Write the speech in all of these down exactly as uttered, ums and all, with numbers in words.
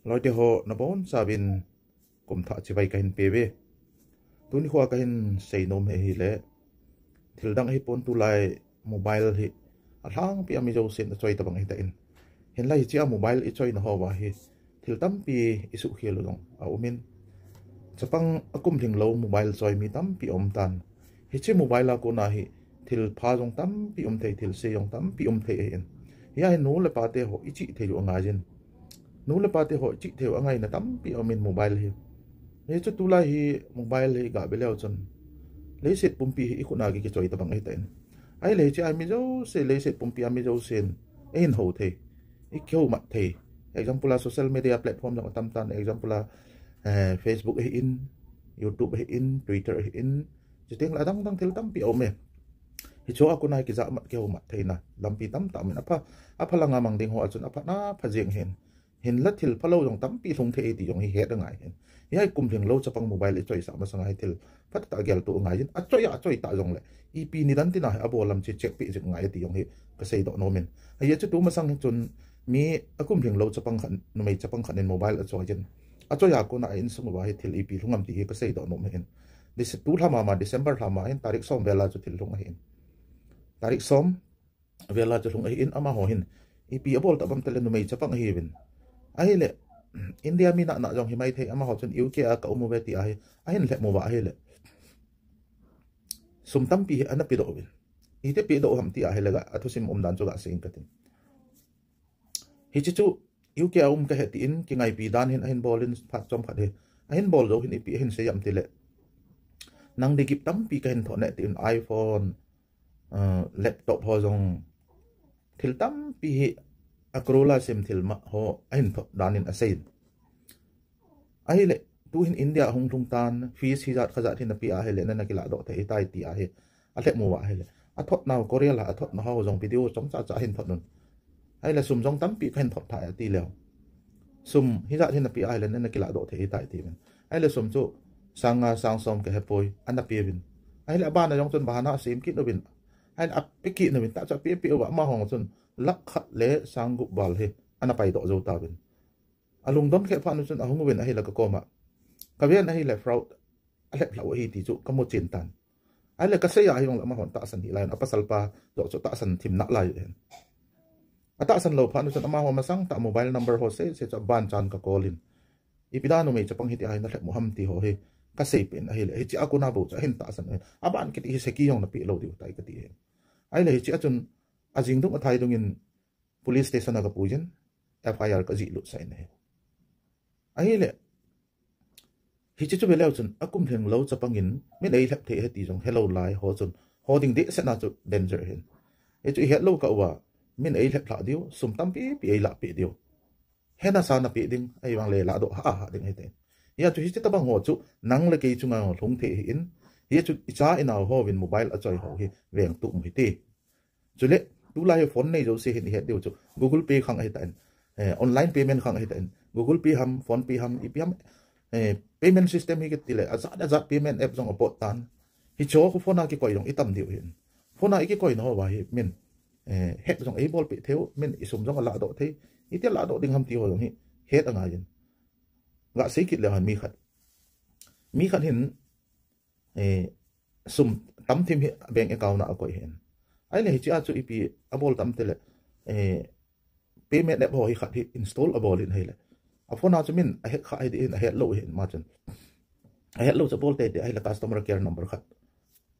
Loite ho nabonchauvin kumthah chibai kahin peuve. Tuni khoa kahin seinom hi ahile, thildang ahipon tulai mobile hi alhangpia mi jousen achoi tabang ahitan. Hinla hichea mobile ichoina hoa hi thil tampi isuhkhel u jong aumin. Chapang akum lhinglou mobile choi mi tampi aumtan. Hiche mobile a kona hi thilpha jong tampi umthei, thilse jong tampi umthei ahin. Hia hi nu le pate ho ichihthei u angaiyin. Nu le pate ho ichihthei u angaina tampi aumin mobile hi. Hichu tulai hi mobile hi gah veleu chun leiset pumpi hi ikhutna kichoi tabang ahitan. Ahile hichea mi jouse, leiset pumpia mi jousen eihin hou thei, ikihoumat thei. Example a social media platform jong atamtan, example a Facebook ahin, YouTube ahin, Twitter ahin, chuteng le adang dang thil tampi aume. Hichea kona kijahmat kihoumat theina lampi tamtah aumin, apha, apha langa mang ding hoa chun aphatna pha jeng ahin. Hinla thil phalou jong tampi lhung thei ti jong hi het angai ahin. Hia hi kum lhinglou chapang mobile ichoisah masanga hi thil phatah a geltoh angaiyin, achoi a achoitah jongle ipi nidan tina hi abol ham chu check peh jing angai ti jong hi kaseidoh nomin. Ajeh chu tumasang hi chun mi akum lhinglou chapang khat, numei chapang khat in mobile achoiyin, achoia kona a insung uva hi thil ipi lhung ham ti hi kaseidoh nom ahin. Tulha mama, December lha ma hin tarik som vela chu thil lhung ahin. Tarik som vela chu lhung ahin, amaho hin ipi abol tah ham tile numei chapang ahiuvin. Ahile India mi nahna jong himaithei, amaho chun UK a kaum uve tia hi ahin lhep uva ahile, sum tampi hi ana pedoh uvin. Iti pedoh u ham ti ahile, athusim umdan chu gasei inge katin. Hiche chu UK a um kahi tin kingaipi dan hin ahin bolin, phat chomkhat hi ahin bol jou hin ipi ahin sei ham tile, nang ding gift tampi kahin thot e tin iPhone, laptop ho jong, thil tampi hi a crore a sim thil ma ho ahin thot danin asei. Ahile tuhin India ahung lhung tan, fees hijat khajat hi napeh ahile nana kiladoh thei tai tia hi alhep uva ahile, athotnau Korea la athotna ho jong video chomcha cha ahin thot un. Ahile sum jong tampi kahin thot tai atileu, sum hijat hi napeh ahile nana kiladoh thei tai atiuvin. Ahile sum chu sang nga sang som kahepoi, ana peuvin. Ahile abana jong chun bahana asem kit uvin. Ahile ape kit uvin, tah chu ape pe uva, amaho chun lakh khat le sang gup val hi ana paidoh jou tauvin. Alungdon kheh phat u chun ahung uvin ahile kakoma, kaven ahile fraud alhep lhah u ahi ti chu kamu chen tan. Ahile kasei a hijongle amahon tahsan hih lai un, apasalpa joh chu tahsan thim nalai u ahin. Atahsan lou phat u chun amaho masangtah mobile number ho sese chu abanchan ka call in, ipi dan numei chapang hitia hi nalhep u ham ti ho hi kaseipeh in ahile, hichea kona bou chu ahin tahsan u ahin. Aban kiti hi seki jong napeh lou diu tai kati ahin. Ahile hichea chun ajing dung athai dungin police station a kapuiyin FIR kajih lutsah in ahi. Ahile hiche chu veleu chun akum lhinglou chapangin min eilhep thei ahi ti jong helou lai ho chun, ho ding dehsetna chu danger ahin. Hichu ihet lou kah uva min eilhep lhah diu, sum tampi pi eilah peh diu, hena sa napeh ding, ahivangle lahdoh hah hah ding ahitai. Hia chu hiche tabang ho chu nang le kei chunga lhung thei ahin. Hichu icha inao hovin mobile achoi ho hi vengtup um hite. Chule tulai hi phone nei jouse hin ihet diu chu Google Pay khang ahitan, online payment khang ahitan, Google Pay ham, PhonePe ham, ipi ham, payment system hi kitile ajat ajat payment app jong apot tan. Hicheho khu phone a kikoi jong itam diu ahin. Phone a ikikoina hoa hi min hack jong eibolpeh theiu, min isum jong alahdoh thei, iti alahdoh ding ham ti ho jong hi het angaiyin. Gasei kit leu hen, mi khat, mi khat hin sum tamthim hi bank account a akoi ahin. Ahile hichea chu ipi abol tam tile, payment app ho hi khat hi install abol in ahile, aphone a chu min ahack kha hiding hin ahetlou ahin, ama chun ahetlou chu abol teitei ahile customer care number khat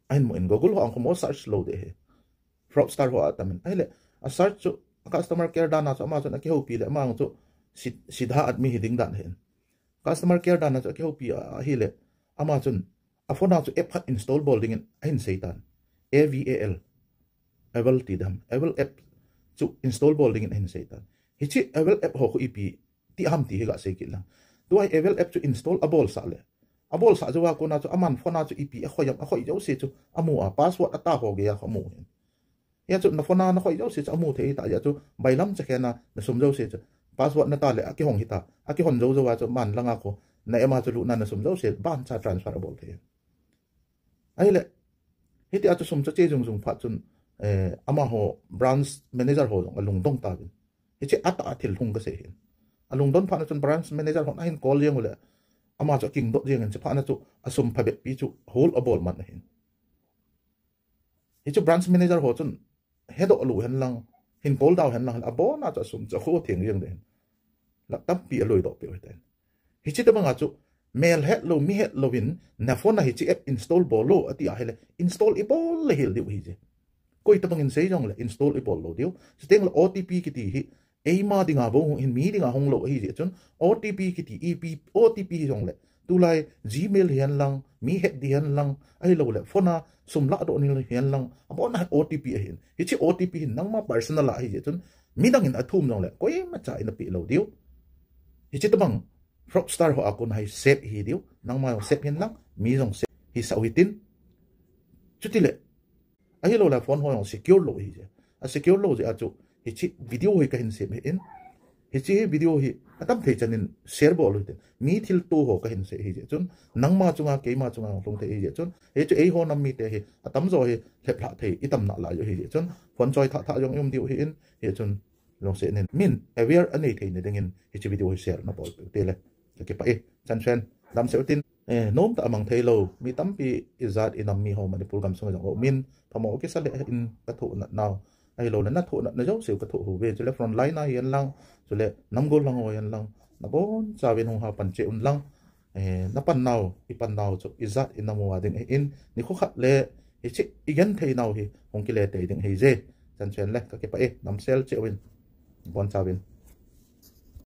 ahin mun, Google ho a khu mo search lou ding ahi. Fraudster ho atamin ahile, asearch chu customer care dan a chu ama chun akihoupi le, ama chu sidha admi hiding dan ahin. Customer care dan a chu akihoupi ahile, ama chun aphone a chu app khat install bol dingin ahin seitan. A V A L, Aval ti dam, Aval app chu install bol dingin ahin seitan. Hiche Aval app ho khu ipi ti ham ti hi gasei kit lang. Tua hi Aval app chu install abolsah le, abolsah jouva kona chu aman phone a chu ipi akhoi ham, akhoi jouse chu amu a, password ataho geiya khu amu ahin. Hia chu naphone a nakhoi jouse chu amu thei hita, hia chu bailam chakhen a nasum jouse chu password nata le akihong hita, akihon jou jouva chu aman langa khu na app a chu lutna nasum jouse bancha transfer abol thei. Ahile hitia chu sum chu ache jung jung phat chun, amaho branch manager ho jong alungdong tauvin. Hiche atah a thil hung kasei ahin. alungdon phat na chun branch manager hon ahin call jeng uleh, ama chu akingdoh jeng in, chuphat na chu asum phabep pi chu hold abol man ahin. Hichu branch manager ho chun hedoh lou hen lang, hin call dau hen lang, abon a chu asum chu akho theng jeng ding ahin. Lakh tampi aloidoh peh u ahitan. Hiche tobang a chu mel hetlou, mi hetlou in na phone a hiche app install bol lou ati ahile, install ibol le hel diu ahije. Koi tobang in sei jongle install ibol lou diu. Chuteng le O T P kiti hi eima dinga bou hung in, mi dinga hung lou ahijeh chun, O T P kiti, ipi O T P hijongle, tulai Gmail hihen lang, mi het di hihen lang, ahilou le phone a sum lahdoh ni hihen lang, abon a O T P ahin. Hiche O T P hin nangma personal a ahijeh chun, midang in athum jongle koimacha in apeh lou diu. Hiche tobang fraudster ho a kon a hi save ihi diu. Nangma jong save hen lang, mi jong save hisah u hitin. Chutile, ahilou le phone ho jong secure lou ahije. Asecure lou jeh a chu hiche video hi kahin sem ahin. Hiche hi video hi atam thei chan in share bol u hitin. Mi thilto ho kahin sei ahijeh chun, nangma chunga, keima chunga jong lhung thei ahijeh chun, hichu eiho nam mite hi atamjo hi lheplhah thei itam nalai u ahijeh chun, phone choi thah thah jong i um diu ahin, hichun lungset in min aware anei theina dingin hiche video hi share nabol peh u tile kakipah e. Chanchin damsel u hitin, nomtah a mang theilou mi tampi ijat inam mi ho Manipur gamsunga jong aumin, phamo kisa leh in kathoh nat nau, ahilou le nathoh natna jouseu kathoh uve, chule frontline a hihen lang, chule namgol lang ho hihen lang, nabonchauvin hung ha pan cheh un lang. Napan nau, ipan nau chu ijat inam uva ding ahin, nikho khat le hiche igenthei nau hi hung kile tei ding ahije. Chanchin le kakipah e, damsel cheh uvin, bonchauvin.